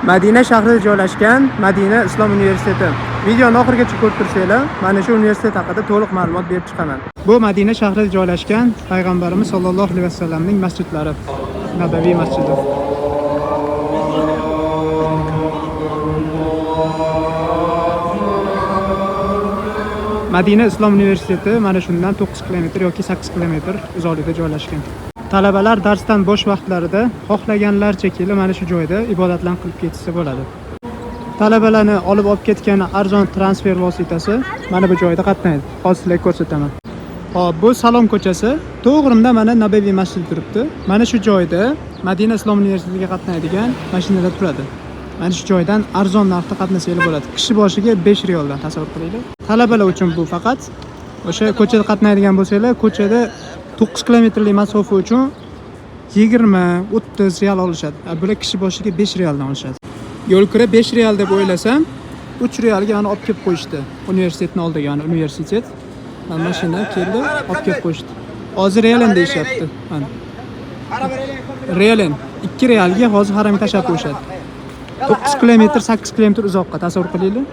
Madina shahrida joylashgan Madina Islom universiteti. Videoni oxirigacha ko'rib tursanglar, mana shu universitet haqida to'liq ma'lumot berib chiqaman. Bu Madina shahrida joylashgan payg'ambarimiz sollallohu alayhi vasallamning masjidlari. Nabaviy masjidi. Madina Islom universiteti mana shundan 9 kilometr yoki 8 kilometr uzoqlikda joylashgan. Talabalar darsdan bo'sh vaqtlarida xohlaganlarcha kelib mana shu joyda ibodatlarni qilib ketishsa bo'ladi. Talabalarni olib ketgan arzon transfer vositasi mana bu joyda qatnaydi. Hozir sizlarga ko'rsataman. Hop, bu Salom ko'chasi. To'g'rimda mana Nabaviy masjidi turibdi. Mana shu joyda Madina Islom universitetiga qatnaydigan mashinalar turadi. Mana shu joydan arzon narxda qatnasanglar bo'ladi. Kishi boshiga 5 riyoldan tasavvur qilinglar. Talabalar uchun bu faqat. O'sha ko'chada qatnaydigan bo'lsanglar, ko'chada 9 kilometrlik masofa uchun 20-30 real olishadi. Bular kishi boshiga 5 realdan olishadi. Yo'l kira 5 real deb o'ylasam, 3 realga mani olib kelib qo'yishdi. Universitetni oldiga, ya'ni universitet. Mana mashina keldi, olib kelib qo'yishdi. Hozir realen deyishyapti. Mana. Realen 2 realga hozir haramga tashlab qo'yishadi. 9 kilometr, 8 kilometr uzoqqa tasavvur qilinglar.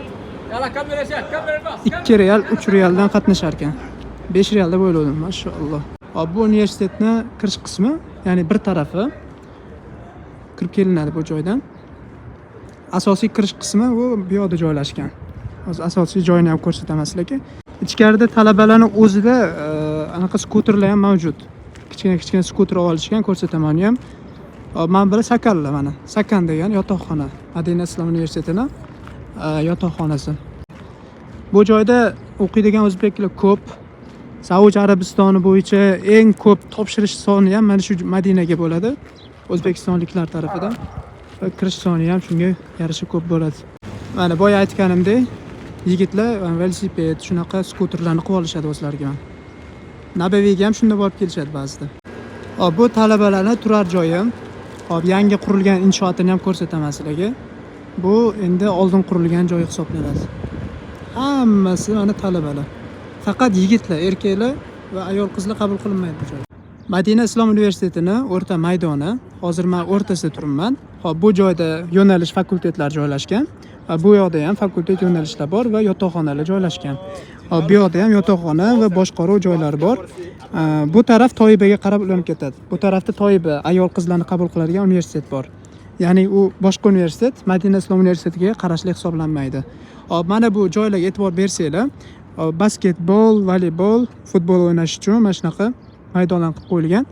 2 real, 3 realdan qatnashar ekan. 5 real deb o'yladim, mashalloh. Hop, bu universitetni kirish qismi, ya'ni bir tarafi kirib kelinadi bu joydan. Asosiy kirish qismi bu yoqda joylashgan. Hozir asosiy joyini ham ko'rsataman sizlarga. Ichkarida talabalarning o'zida anaqa skuterlar ham mavjud. Kichkina-kichkina skuter olishgan, ko'rsataman uni ham. Hop, mana biri Sakallar mana. Sakan degan yotoqxona. Madina Islom universitetini yotoqxonasi. Bu joyda o'qiydigan o'zbeklar ko'p. Saudiya Arabistoni bo'yicha eng ko'p topshirish soni ham mana shu Madinaga bo'ladi. O'zbekistonliklar tarafidan. Va kirish soni ham shunga yarasha ko'p bo'ladi. Mana boya aytganimdek, yigitlar velosiped, shunaqa skuterlarni qilib olishadi o'zlariga. Nabaviyga ham shunda borib kelishadi ba'zida. Hop, bu talabalarning turar joyi. Hop, yangi qurilgan inshootini ham ko'rsataman sizlarga. Bu endi oldin qurilgan joy hisoblanadi. Hammasi mana talabalar. Faqat yigitlar, erkaklar va ayol qizlar qabul qilinmaydi bu joyda. Madina Islom universitetini o'rta maydoni. Hozir men o'rtasida turibman. Hop, bu joyda yo'nalish fakultetlar joylashgan. Va bu yoqda ham fakultet yo'nalishlar bor va yotoqxonalar joylashgan. Hop, bu yoqda ham yotoqxona va boshqaruv joylari bor. Bu taraf Toibaga qarab ulanib ketadi. Bu tarafda Toiba ayol qizlarni qabul qiladigan universitet bor. Ya'ni u boshqa universitet, Madina Islom universitetiga qarashli hisoblanmaydi. Hop, mana bu joylarga e'tibor bersanglar, basketbol, voleybol, futbol o'ynash uchun mana shunaqa maydonlar qilib qo'yilgan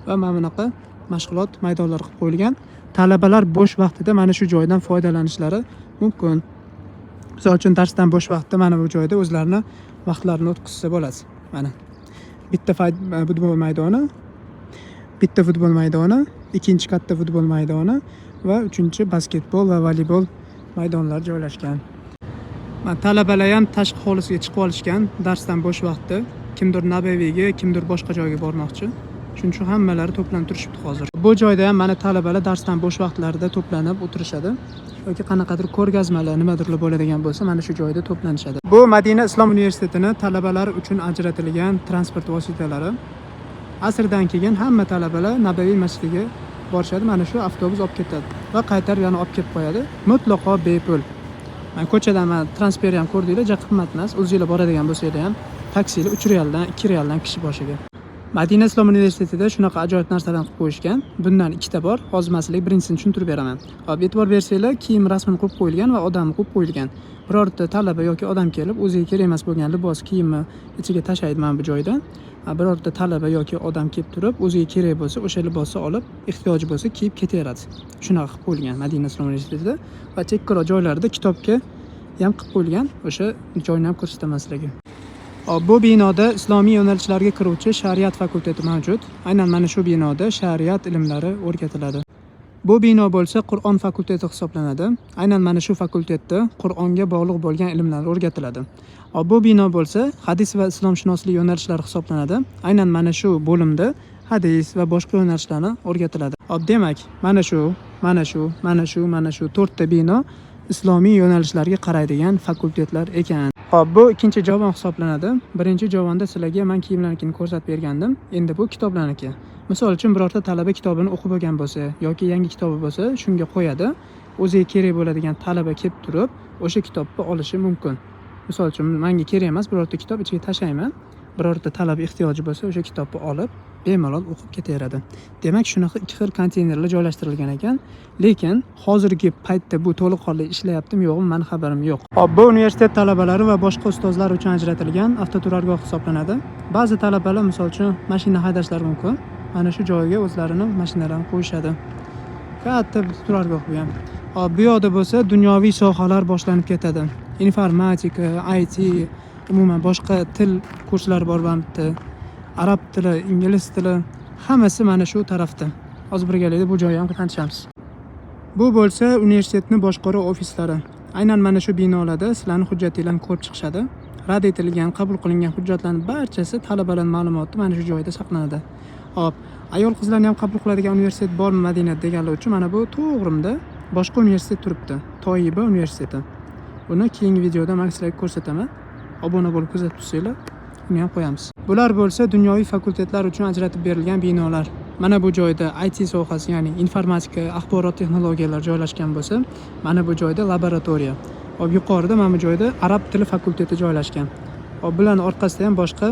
va mana bunaqa mashg'ulot maydonlari qilib qo'yilgan. Talabalar bo'sh vaqtida mana shu joydan foydalanishlari mumkin. Misol uchun darsdan bo'sh vaqtda mana bu joyda o'zlarini vaqtlarini o'tkazsa bo'ladi. Mana bitta futbol maydoni, bitta futbol maydoni, ikkinchi katta futbol maydoni va uchinchi basketbol va voleybol maydonlari joylashgan. Mana talabalar ham tashqi hovlisiga chiqib olishgan darsdan bo'sh vaqtda. Kimdir Nabaviyga, kimdir boshqa joyga bormoqchi. Shuning uchun hammalari to'planib turishibdi hozir. Bu joyda ham mana talabalar darsdan bo'sh vaqtlarida to'planib o'tirishadi yoki qanaqadir ko'rgazmalar, nimadirlar bo'ladigan bo'lsa, mana shu joyda to'planishadi. Bu Madina Islom universitetini talabalar uchun ajratilgan transport vositalari. Asrdan keyin hamma talabalar Nabaviy masjidiga borishadi, mana shu avtobus olib ketadi va qaytarib yana olib kelib qo'yadi. Mutlaqo bepul. Mana ko'chadan mana transfer ham ko'rdinglar, juda qimmat emas. O'zinglar boradigan bo'lsanglar ham taksili 3 realdan, 2 realdan kishi boshiga. Madina Islom universitetida shunaqa ajoyib narsalarni qilib qo'yishgan. Bundan ikkita bor. Hozir man sizlarga birinchisini tushuntirib beraman. Hop, e'tibor bersanglar, kiyim rasmini qo'yib qo'yilgan va odamni qo'yib qo'yilgan. Birorta talaba yoki odam kelib, o'ziga kerak emas bo'lgan libos kiyimni ichiga tashlaydi mana bu joydan. Birorta talaba yoki odam kelib turib, o'ziga kerak bo'lsa, o'sha libosni olib, ehtiyoji bo'lsa kiyib ketaveradi. Shunaqa qilib qo'yilgan Madina Islom universitetida va chekkaroq joylarda kitobga ham qilib qo'yilgan. O'sha joyni ham ko'rsataman sizlarga. Hop, bu binoda islomiy yo'nalishlarga kiruvchi shariat fakulteti mavjud. Aynan mana shu binoda shariat ilmlari o'rgatiladi. Bu bino bo'lsa Qur'on fakulteti hisoblanadi. Aynan mana shu fakultetda Qur'onga bog'liq bo'lgan ilmlar o'rgatiladi. Hop, bu bino bo'lsa hadis va islomshunoslik yo'nalishlari hisoblanadi. Aynan mana shu bo'limda hadis va boshqa yo'nalishlarni o'rgatiladi. Hop, demak, mana shu, mana shu, mana shu, mana shu to'rtta bino islomiy yo'nalishlarga qaraydigan fakultetlar ekan. Hop, bu ikkinchi javon hisoblanadi. Birinchi javonda sizlarga men kiyimlarnikini ko'rsatib bergandim. Endi bu kitoblarniki. Misol uchun birorta talaba kitobini o'qib bo'lgan bo'lsa yoki yangi kitobi bo'lsa, shunga qo'yadi. O'ziga kerak bo'ladigan talaba kelib turib, o'sha kitobni olishi mumkin. Misol uchun, menga kerak emas birorta kitob, ichiga tashlayman. Birorta talaba ehtiyoji bo'lsa, o'sha kitobni olib, bemalol o'qib ketaveradi. Demak, shunaqa ikki xil konteynerlar joylashtirilgan ekan. Lekin hozirgi paytda bu to'laqonli ishlayaptimi, yo'qmi, mani xabarim yo'q. Hop, bu universitet talabalari va boshqa ustozlar uchun ajratilgan avtoturargoh hisoblanadi. Ba'zi talabalar, misol uchun, mashina haydashlari mumkin. Mana shu joyga o'zlarini mashinalarini qo'yishadi. Katta bir turargoh bu ham. Hop, bu yoqda bo'lsa dunyoviy sohalar boshlanib ketadi. Informatika, IT, umuman boshqa til kurslari bor bu yerda. Arab tili, ingliz tili, hammasi mana shu tarafda. Hozir birgalikda bu joyga ham tanishamiz. Bu bo'lsa universitetni boshqaruv ofislari. Aynan mana shu binolarda sizlarni hujjatinglarni ko'rib chiqishadi. Rad etilgan, qabul qilingan hujjatlarning barchasi, talabalar ma'lumoti mana shu joyda saqlanadi. Hop, ayol qizlarni ham qabul qiladigan universitet bormi Madinada deganlar uchun mana bu to'g'rimda boshqa universitet turibdi. Toyiba universiteti. Buni keyingi videoda men sizlarga ko'rsataman. Obuna bo'lib kuzatib tursanglar, uni ham qo'yamiz. Bular bo'lsa dunyoviy fakultetlar uchun ajratib berilgan binolar. Mana bu joyda IT sohasi, ya'ni informatika, axborot texnologiyalari joylashgan bo'lsa, mana bu joyda laboratoriya. Hop, yuqorida mana bu joyda arab tili fakulteti joylashgan. Hop, bularning orqasida ham boshqa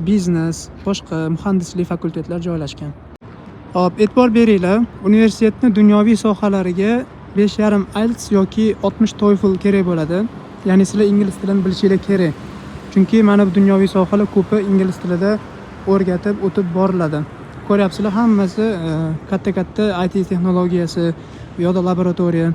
biznes, boshqa muhandislik fakultetlar joylashgan. Hop, e'tibor beringlar, universitetni dunyoviy sohalariga 5,5 IELTS yoki 60 TOEFL kerak bo'ladi. Ya'ni sizlar ingliz tilini bilishinglar kerak. Chunki mana bu dunyoviy sohalar ko'pi ingliz tilida o'rgatib o'tib boriladi. Ko'ryapsizlar, hammasi katta-katta IT texnologiyasi, bu yoqda laboratoriya,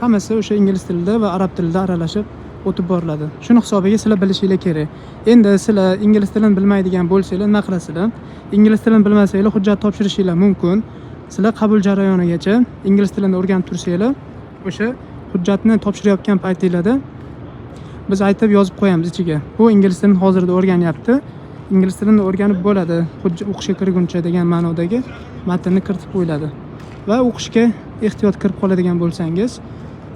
hammasi o'sha ingliz tilida va arab tilida aralashib o'tib boriladi. Shuni hisobiga sizlar bilishinglar kerak. Endi sizlar ingliz tilini bilmaydigan bo'lsanglar, nima qilasizlar? Ingliz tilini bilmasanglar, hujjat topshirishinglar mumkin. Sizlar qabul jarayonigacha ingliz tilini o'rganib tursanglar, o'sha hujjatni topshirayotgan paytinglarda biz aytib yozib qo'yamiz ichiga. Bu ingliz tilini hozirda o'rganyapti. Ingliz tilini o'rganib bo'ladi, hujjat o'qishga kirguncha degan ma'nodagi matnni kiritib qo'yiladi. Va o'qishga ehtiyot kirib qoladigan bo'lsangiz,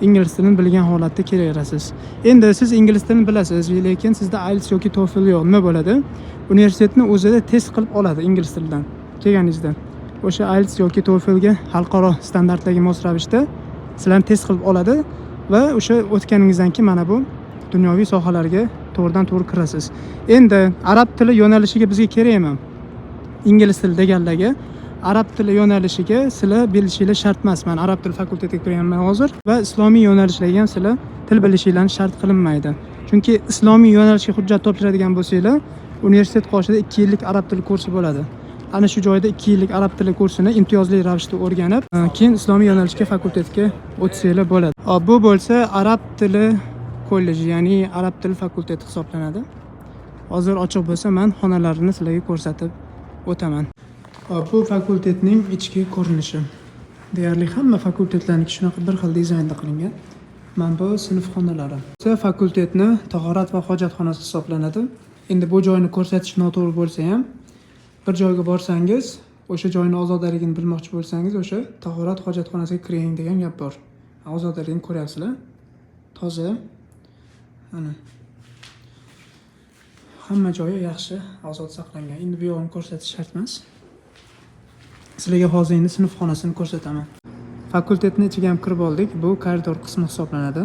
ingliz tilini bilgan holatda kelaverasiz. Endi siz ingliz tilini bilasiz, lekin sizda IELTS yoki TOEFL yo'q. Nima bo'ladi? Universitetni o'zida test qilib oladi ingliz tilidan kelganingizda. O'sha IELTS yoki TOEFLga xalqaro standartlarga mos ravishda sizlarni test qilib oladi va o'sha o'tganingizdan keyin mana bu dunyoviy sohalarga to'g'ridan to'g'ri kirasiz. Endi arab tili yo'nalishiga bizga kerakmi? Ingliz tili deganlarga arab tili yo'nalishiga sizlar bilishinglar shart emas. Man arab tili fakultetiga kirganman hozir va islomiy yo'nalishlarga ham sizlar til bilishinglarni shart qilinmaydi. Chunki islomiy yo'nalishga hujjat topshiradigan bo'lsanglar, universitet qoshida 2 yillik arab tili kursi bo'ladi. Ana shu joyda 2 yillik arab tili kursini imtiyozli ravishda o'rganib, keyin islomiy yo'nalishga, fakultetga o'tsanglar bo'ladi. Hop, bu bo'lsa arab tili kolleji, ya'ni arab tili fakulteti hisoblanadi. Hozir ochiq bo'lsa, man xonalarini sizlarga ko'rsatib o'taman. Hop, bu fakultetning ichki ko'rinishi. Deyarli hamma fakultetlarniki shunaqa bir xil dizaynda qilingan. Mana bu sinf xonalari. Bu fakultetni tahorat va hojatxonasi hisoblanadi. Endi bu joyni ko'rsatish noto'g'ri bo'lsa ham, bir joyga borsangiz, o'sha joyni ozodaligini bilmoqchi bo'lsangiz, o'sha tahorat hojatxonasiga kiring degan gap bor. Ozodaligini ko'ryapsizlar. Toza. Mana. Hamma joyi yaxshi, ozod saqlangan. Endi bu yog'ini ko'rsatish shart emas. Sizlarga hozir endi sinf xonasini ko'rsataman. Fakultetni ichiga ham kirib oldik. Bu koridor qismi hisoblanadi.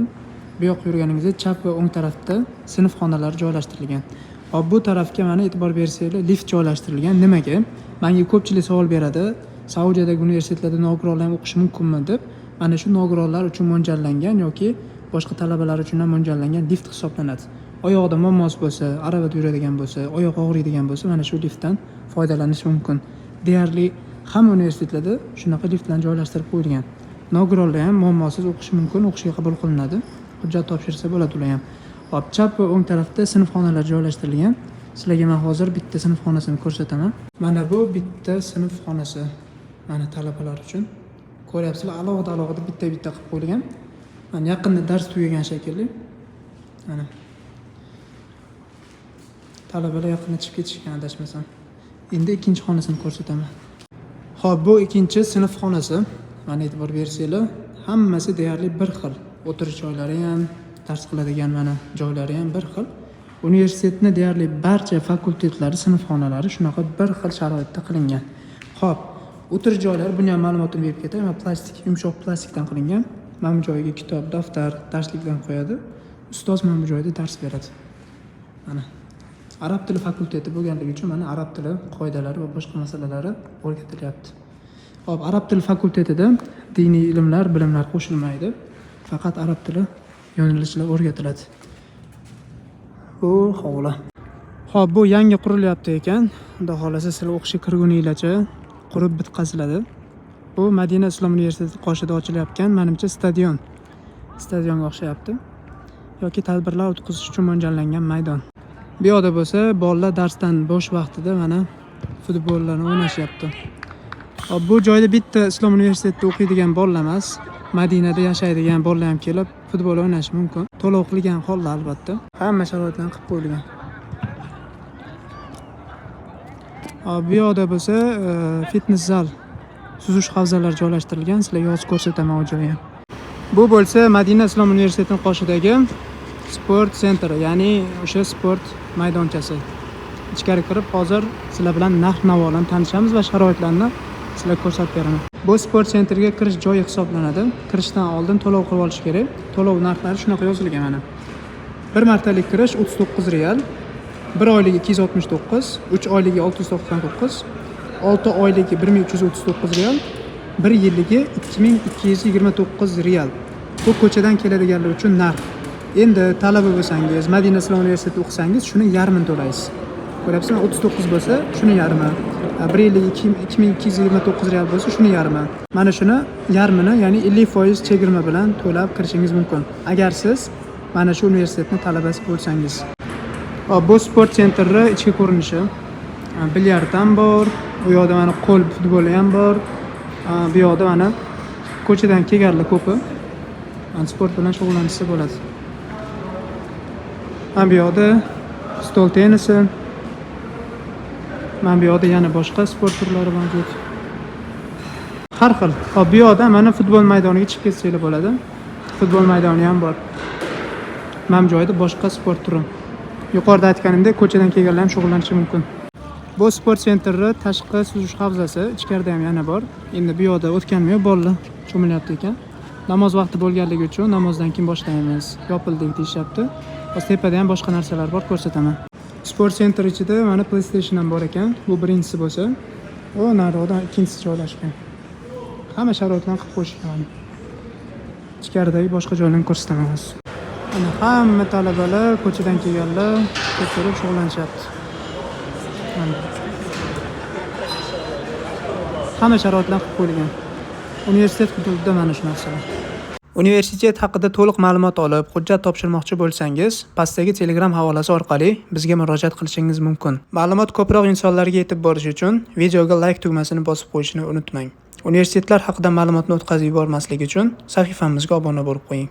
Bu yoqqa yurganingizda chap va o'ng tarafda sinf xonalari joylashtirilgan. Hop, bu tarafga mana e'tibor bersanglar, lift joylashtirilgan. Nimaga? Menga ko'pchilik savol beradi. Saudiyadagi universitetlarda nogironlar ham o'qishi mumkinmi deb. Mana shu nogironlar uchun mo'ljallangan yoki boshqa talabalar uchun ham mo'ljallangan lift hisoblanadi. Oyog'ida muammosi bo'lsa, aravada yuradigan bo'lsa, oyoq og'riydigan bo'lsa, mana shu liftdan foydalanish mumkin. Deyarli hamma universitetlarda shunaqa liftlarni joylashtirib qo'yilgan. Nogironlar ham muammosiz o'qishi mumkin, o'qishga qabul qilinadi. Hujjat topshirsa bo'ladi ular ham. Hop, chap va o'ng tarafda sinf xonalari joylashtirilgan. Sizlarga men hozir bitta sinf xonasini ko'rsataman. Mana bu bitta sinf xonasi. Mana talabalar uchun. Ko'ryapsizlar, alohida alohida bitta-bitta qilib qo'yilgan. Mana yaqinda dars tugagan shekilli. Mana. Talabalar yaqinda chiqib ketishgan, adashmasam. Endi ikkinchi xonasini ko'rsataman. Xo'p, bu ikkinchi sinf xonasi. Mana e'tibor bersanglar, hammasi deyarli bir xil. O'tirish joylari ham, dars qiladigan mana joylari ham bir xil. Universitetni deyarli barcha fakultetlari, sinf xonalari shunaqa bir xil sharoitda qilingan. Xo'p, o'tirish joylari, buni ham ma'lumotini berib ketay. Mana plastik, yumshoq plastikdan qilingan. Mana bu joyga kitob, daftar, darsliklarni qo'yadi. Ustoz mana bu joyda dars beradi. Mana arab tili fakulteti bo'lganligi uchun mana arab tili qoidalari va boshqa masalalari o'rgatilyapti. Xo'p, arab tili fakultetida diniy ilmlar, bilimlar qo'shilmaydi. Faqat arab tili yo'nalishlari o'rgatiladi. Bu hovli. Xo'p, bu yangi qurilyapti ekan. Xudo xohlasa sizlar o'qishga kirguninglarcha qurib bitqaziladi. Bu Madina Islom universiteti qoshida ochilayotgan, manimcha, stadion. Stadionga o'xshayapti. Yoki tadbirlar o'tkazish uchun mo'ljallangan maydon. Bu yoqda bo'lsa bolalar darsdan bo'sh vaqtida mana futbollarni o'ynashyapti. Xo'p, bu joyda bitta Islom universitetida o'qiydigan bolalar emas, Madinada yashaydigan bolalar ham kelib futbol o'ynashi mumkin. To'lov qilgan holda albatta. Hamma sharoitlarni qilib qo'yilgan. Xo'p, bu yoqda bo'lsa fitness zal, suzish havzalari joylashtirilgan. Sizlarga hozir ko'rsataman u joyni ham. Bu bo'lsa Madina Islom universitetining qoshidagi sport sentri, ya'ni o'sha sport maydonchasi. Ichkari kirib hozir sizlar bilan narx-navo bilan tanishamiz va sharoitlarni sizlarga ko'rsatib beraman. Bu sport sentriga kirish joyi hisoblanadi. Kirishdan oldin to'lov qilib olish kerak. To'lov narxlari shunaqa yozilgan mana. Bir martalik kirish 39 real, bir oyligi 269, 3 oyligi 699, 6 oyligi 1339 real, bir yilligi 2229 real. Bu ko'chadan keladiganlar uchun narx. Endi talaba bo'lsangiz, Madina Islom universitetida o'qisangiz, shuni yarmini to'laysiz. Ko'ryapsizmi? 39 bo'lsa, shuni yarmi. Bir yilligi 2229 real bo'lsa, shuni yarmi. Mana shuni yarmini, ya'ni 50% chegirma bilan to'lab kirishingiz mumkin. Agar siz mana shu universitetning talabasi bo'lsangiz. Hop, bu sport sentri ichki ko'rinishi. Bilyard ham bor, u yoqda mana qo'l futboli ham bor. Bu yoqda mana ko'chadan kelganlar ko'pi. Mana sport bilan shug'ullanishsa bo'ladi. Mana bu yoqda stol tennisi. Mana bu yoqda yana boshqa sport turlari mavjud. Har xil. Hop, bu yoqda mana futbol maydoniga chiqib ketsanglar bo'ladi. Futbol maydoni ham bor. Mana bu joyda boshqa sport turi. Yuqorida aytganimdek, ko'chadan kelganlar ham shug'ullanishi mumkin. Bu sport sentri tashqi suzish havzasi, ichkarida ham yana bor. Endi bu yoqda o'tganim yo'q, bolalar cho'milyapti ekan. Namoz vaqti bo'lganligi uchun namozdan keyin boshlaymiz. Yopildik deyishyapti. Hozir tepada ham boshqa narsalar bor, ko'rsataman. Sport sentr ichida mana PlayStation ham bor ekan. Bu birinchisi bo'lsa, u nariroqdan ikkinchisi joylashgan. Hamma sharoitlarni qilib qo'yishgan mana. Ichkaridagi boshqa joylarni ko'rsataman hozir. Mana hamma talabalar, ko'chadan kelganlar ko'p shug'ullanishyapti. Mana. Hamma sharoitlar qilib qo'yilgan. Universitet hududida mana shu narsalar. Universitet haqida to'liq ma'lumot olib, hujjat topshirmoqchi bo'lsangiz, pastdagi Telegram havolasi orqali bizga murojaat qilishingiz mumkin. Ma'lumot ko'proq insonlarga yetib borishi uchun videoga like tugmasini bosib qo'yishni unutmang. Universitetlar haqida ma'lumotni o'tkazib yubormaslik uchun sahifamizga obuna bo'lib qo'ying.